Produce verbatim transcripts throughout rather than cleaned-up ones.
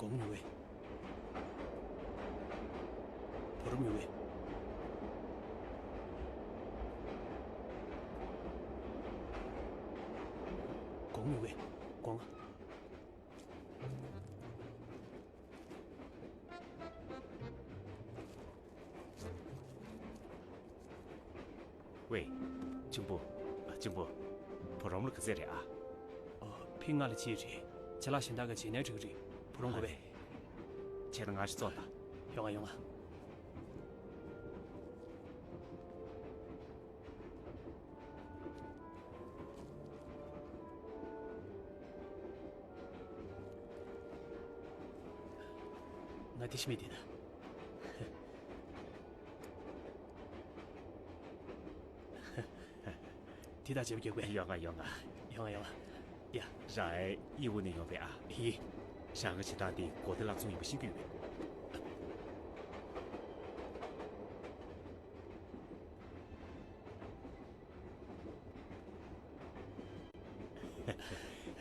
དགོངས་ཉུ་བས། བུ་རམ་ཉུ་བས། དགོངས་ཉུ་བས། དགོངས་ང་། ཝེ། གཅུང་པོ། ཨ། གཅུང་པོ། བུ་རོམ་ལ་ག་ཚད་རེད་ཨ། ཨོ། ཕི་ང་ལ་གཅིག་རེད། ཅ་ལག་གཞན་དག་ག་རྗེས་ནས་སྤྲད་གི་རེད། བུ་རོམ་དགོས་པས། བྱས་ན་ང་ཞིག་ཙོག་ལ། ཡོང་ང་ཡོང་ང་། ང་དེ་ཤི་མེད་དེ་ན། དེ་དག་བྱེད་པ་རྒྱག་པས། ཡོང་ང་ཡོང་ང་། ཡོང་ང་ཡོང་ང་། ཡ། རང་ཨེ་ཡི་འུ་ནས་ཡོང་པས་ཨ། ཡི། རང་གི་བྱེད་སྟངས་དེ་གོ་བདེ་བླག་ཚུན་ཡིན་པ་ཤེས་ཀྱི་ཡོད་པས།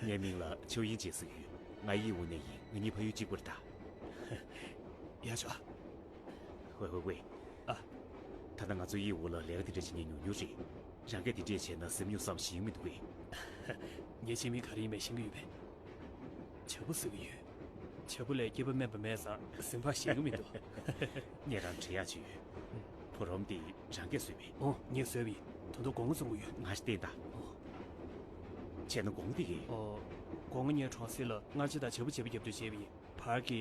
ངའི་མིང་ལ་ཆོས་དབྱིངས་ཅེས་ཟེར་གྱི་ཡོད། ང་ཡི་འུ་ནས་ཡིན། ང་གཉིས་ཕ་ཡུལ་གཅིག་པ་རེད་ད། ཡ་ཆོག་ཝེ་ཝེ་ཝེ། ཨ། ད་ལྟ་ང་ཚོ་ཡི་འུ་ལ་ལས་ཀ་དེ་འདྲ་བྱེད་མཁན་ཉུང་ཉུང་རེད། རང་གིས་དེ་འདྲས་བྱས་ན་སེམས་ཉོག་བསམ་ཞིག་ཡོང་མི་འདུག་གས། ངའི་བྱེད་མིང་ག་རེ་ཡིན་མིན་ཤེས་ཀྱི་ཡོད་པས། བྱ་སྤུ་ཟེར་གྱི་ཡོད། བྱ་སྤུ་ལས་སྐྱེས་པ་དམན་པ་མེད་ཙང་སེམས་ཁྲལ་ཞེ་གི་མི་འདུག་ངས་རང་དྲི་ཡག་ཅིག་ཡོད། བུ་རོམ་དེ་རང་གིས་བཟོས་པས། ཨོ། ངས་བཟོས་པ་ཡིན། ད་དུང་དགོང་མོ་བཙོང་གི་ཡོད། ང་ཞིག་བསྟན་དང་། ཨོ། བྱས་ན་དགོང་དེ་གི། ཨོ། དགོང་མོ་ངས་གྲོང་གསེབ་ལ་མངར་ཆ་དང་བྱ་སྤུ་བྱེད་པ་རྒྱབ་ཏུ་བྱས་པ་ཡིན། བར་གྱི་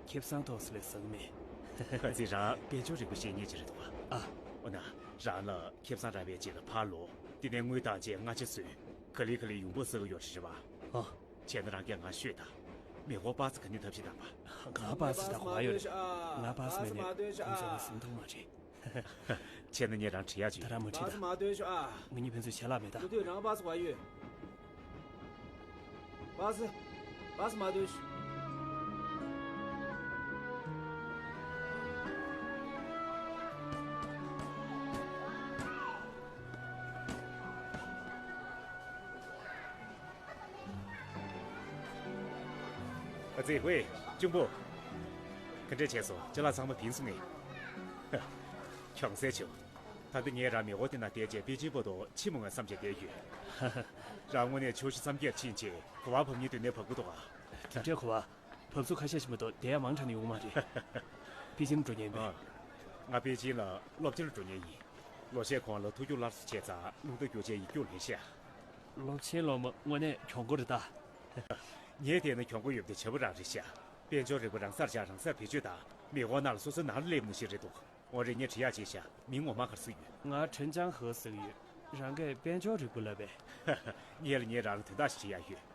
ཁེ་བཟང་ཐོག་སུ་ལས་བཟང་མེད། ཁ་ཚིག་རང་དཔལ་འབྱོར་རིག་པ་ཤེས་མཁན་ཅིག་རེད་འདུག་ག་ཨ། འོ་ན། རང་ལ་ཁེ་བཟང་རག་པའི་རྗེས་ལ་ཕར་ལོག་དེ་ནས་དངུལ་བཏང་རྗེས་མངར་ཆ་བཟོས། ག་ལེ་ག་ལེ་ཡོང་འབབ་བསགས་ཀྱི་ཡོད་རེད་པ། ཨ། བྱས་ན་རང་གིས་ང་ཤོད་དང་། མེ་འཁོར་པ་ཙི་ག་ནས་ཐབས་ཤེས་དང་པ། ག་པ་ཙི་ད་གོ་བ་ཡོད་རེད། ང་པ་ཙི་མེད་ནས་ཁོང་ཚོ་ལ་སེམས་ཐུག་མ་རེད། བྱས་ན་ངས་རང་དྲི་ཡག་ཅིག་ད་རང་མ་དྲིས་ད། ང་གཉིས་ཕན་ཚུན་ཆད་ལྷག་མེད་ད། མུ་མཐུད་རང་པ་ཙི་གོ་བ་ཡོད། པ་ཙི། པ་ཙི་མ་སྡོད། ཨ་ཙི། ཝེ། གཅུང་པོ། ག་འདྲས་བྱས་སོང་། ཅ་ལག་ཚང་མ་ཕིན་སོང་ངས། ཁྱོད་གསལ་བྱུང་། ད་ལྟ་ངས་རང་མེ་འཁོར་དེ་ནང་བསྡད་རྗེས་པེ་ཅིན་བར་དུ་ཕྱིན་མི་དགོས་བསམ་བྱས་བསྡད་ཡོད། རང་དངོས་གནས་ཆོག་ཤེས་བསམ་རྒྱས་ཕྱིན་རྗེས་གོ་བ་བབས་མཁན་དུས་ནས་བབས་ཀྱི་འདུག་ག་དེ་འདྲའི་གོ་བ་བབས་ཚུལ་ཁ་ཤས་ཤིག་མ་གཏོགས་བསྡད་ཡ་མང་དྲགས་ནས་ཡོང་མ་རེད། པེ་ཅིན་འགྲོ་མཁན་ཡིན་པས། ཨ། ང་པེ་ཅིན་ལ་སློབ་ཆེན་ལ་འགྲོ་མཁན་ཡིན། ལོ་ཤས་གོང་ལ་མཐོ་རྒྱུགས་སླར་གསོ་བྱས་ཙང་རླུང་རྟ་རྒྱུག་ཆས་ཡིག་རྒྱུགས་ལེན་ཤག་སློབ་ཆེན་སློབ་མ་དངོས་གནས་གྱོང་པོ་རེད་ད། ངས་བལྟས་ན་གྱོང་པོ་ཡོད་པ་དེ་བྱ་བ་རང་རེད་ཤག་དཔལ་འབྱོར་རིག་པ་རང་སར་བཞག་རང་སར་བེད་སྤྱོད་དང་མེ་འཁོར་ནང་ལ་སོ་སོའི་ནང་ལ་སླེབས་ནི་ཞིག་རེད་འདུག་འོ་རེད། ངས་དྲི་ཡག་ཅིག་བྱ། མིང་ངོ་མ་ག་རེ་ཟེར་གྱི་ཡོད། ང་ཁྲེན་ཅང་ཧེ་ཟེར་གྱི་ཡོད། རང་གིས་དཔལ་འབྱོར་རིག་པ་ལབ་པས། ངས་ལ་ངས་རང་ལ་དོན་དག་ཞིག་དྲི་ཡག་ཡོད།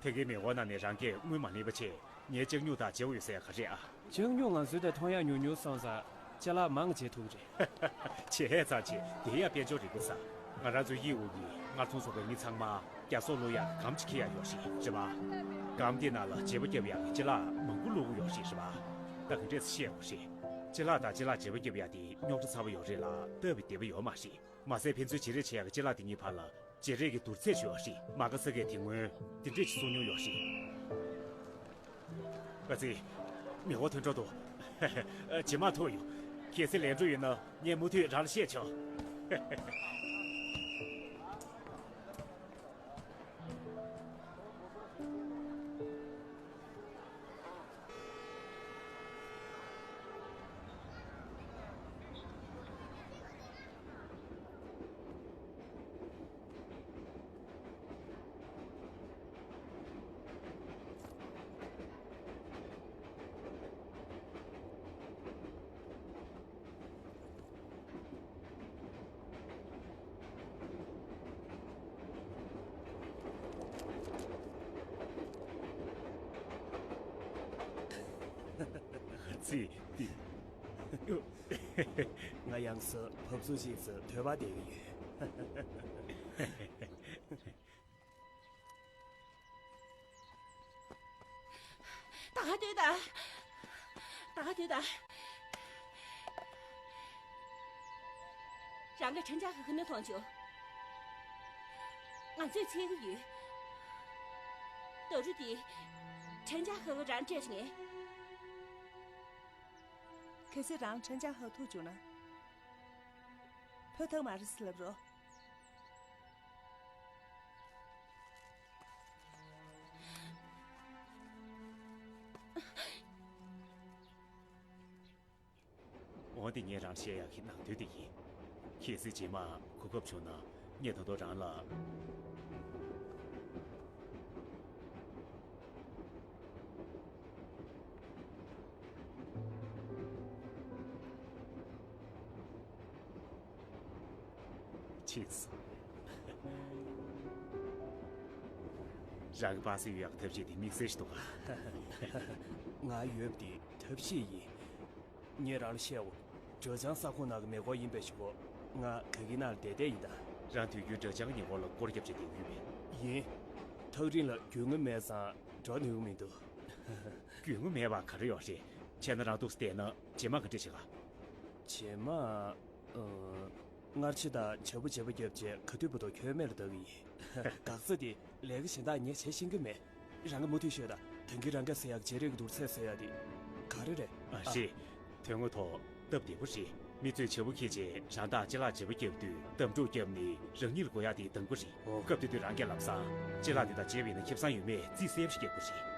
དེ་གའི་མེ་འཁོར་ནང་ནས་རང་གིས་དངུལ་མ་ལེན་པ་བྱས། ངའི་ལྕགས་སྨྱུག་དང་བརྗེ་པོ་ཡོད་ཟེར་ཡག་ག་རེ་ཨ། ལྕགས་སྨྱུག་ང་ཚོའི་དེ་མཐོང་ཡག་ཉུང་ཉུང་སོང་ཙང་ཅ་ལག་མང་བྱེད་ཐུབ་ཀྱི་རེད། བྱས་ཙང་བྱས། དེ་ཡང་དཔལ་འབྱོར་རིག་པ་ཟེར། ང་རང་ཚོའི་ཡིའུ་གི་མངར་ཚོང་ཚོགས་པའི་མི་ཚང་མ་རྒྱ་སོག་བླུག་ཡག་གི་སྒམ་ཅིག་འཁྱེར་ཡག་ཡོད་རེད། རེད་པ། སྒམ་དེ་ནང་ལ་བརྗེ་པོ་རྒྱབ་ཡག་གི་ཅ་ལག་མང་པོ་བླུག་གི་ཡོད་རེད། རེད་པ། ད་ག་འདྲས་སེ་བཤད་དགོས་རེད། ཅ་ལག་དང་ཅ་ལག་བརྗེ་པོ་རྒྱབ་ཡག་དེ་རྙོག་དྲ་ཚ་པོ་ཡོད་རེད་ལ་སྟབས་བདེ་པོ་ཡོད་མ་རེད། མ་ཟད་ཕན་ཚུན་བརྗེ་རེས་བྱེད་ཡག་གི་ཅ་ལག་དེ་གཉིས་བར་ལ་བརྗེ་རེས་ཀྱི་བསྡུར་ཚད་ཅིག་ཡོད་རེད། མ་ག་ས་གིས་དེ་སྔོན་དེ་འདྲས་ཅིག་གསུངས་མྱོང་ཡོད་རེད། ཨ་ཙི། མེ་འཁོར་ཐོན་འགྲོ་འདུག་ཇེ་མང་ཐུག་ཡོང་། གལ་སྲིད་ལན་འགྲོ་ཡོད་ན་ངས་མུ་མཐུད་རང་ལ་བཤད་ཆོག་ཙི། ང་ཡང་སེ་བབས་ཚུགས་ཤིག་ཙི་དོད་པ་བསྡད་ཀྱི་ཡོད། ད་ག་དུས་ད། ད་ག་དུས་ད། རང་གི་ཁྲེན་ཅང་ཧེ་ཁ་ནི་མཐོང་བྱུང་། ང་ཚོས་འཚོལ་གྱི་ཡོད། ད་རུ་དེ། ཁྲེན་ཅང་ཧེ་ཁ་རང་སྤྲད་ངས། གལ་སྲིད་རང་ཁྲན་ཅང་ཧ་ཐུག་བྱུང་ན། བུ་ཐག་མ་རེད་ཟེར་ལབ་རོགས། འོ་དེ་ངས་རང་བཤད་ཡག་གི་ནང་དོན་དེ་ཡིན། གལ་སྲིད་རྗེས་མ་གོ་སྐབས་བྱུང་ན་ངས་ད་དུང་རང་ལ། ཕྱིས་སུ། རང་གི་པ་སེ་ཡོད་ཡག་ཐབས་ཤེས་དེ་དམིགས་བསལ་ཞིག་འདུག་ག་ང་ཡོད་པ་དེ་ཐབས་ཤེས་ཡིན། ངས་རང་ལ་བཤད་འོ། ཇོ་ཅང་ས་ཁོངས་ནང་གི་མེ་འཁོར་ཡིན་པའི་གཞུག་གུ། ང་ག་གི་ནང་ལ་བསྡད་བསྡད་ཡིན་ད། རང་དུས་རྒྱུན་ཇོ་ཅང་གི་ཉེ་འཁོར་ལ་སྐོར་རྒྱབ་བྱས་བསྡད་ཀྱི་ཡོད་པས། ཡིན། ཐག་རིང་ལ་རྒྱུས་མངའ་མེད་ཙང་འགྲོ་ནུས་ཀྱི་མི་འདུག་རྒྱུས་མངའ་མེད་པ་ག་རེ་ཡོད་རེད། བྱས་ན་རང་འདུག་སེ་བསྡད་ན་རྗེས་མ་ག་འདྲ་བྱེད་ག་རྗེས་མ། ཨ། སྔར་ཕྱི་དང་བྱ་བུ་བྱེད་པ་བརྒྱབ་བྱས་ག་དུས་བར་དུ་ཁྱོད་མེད་ལ་བསྡད་ཀྱི་ཡིན། འགག་རྩ་དེ་ལས་ཀ་གཞན་དག་ངས་བྱེད་ཤེས་ཀྱི་མེད། རང་གིས་མུ་མཐུད་ཤོད་དང་། ད་གིན་རང་གིས་ཟེར་ཡག་བརྗེ་རེས་ཀྱི་དུར་ཚད་ཟེར་ཡག་དེ་ག་རེ་རེད། ཨ། རེད། དོན་དངོས་ཐོག་སྟབས་བདེ་པོ་རེད། མི་ཚོས་བྱ་བུ་འཁྱེར་བྱས་རང་ཐག་ཅི་ལག་བྱེད་པ་བརྒྱབ་དུས་གདམ་འཁྲུག་བརྒྱབ་ནས་རང་ཉིད་ལ་གོ་ཡག་དེ་དང་པོ་རེད། ཨོ། སྐབས་དེ་དུས་རང་གིས་ལམ་སང་ཅི་ལག་འདི་དང་བརྗེ་བ་ཡིན་ན་ཁེ་བཟང་ཡོད་མེད་རྩིས་གསལ་པོ་ཞིག་རྒྱག་དགོས་རེད།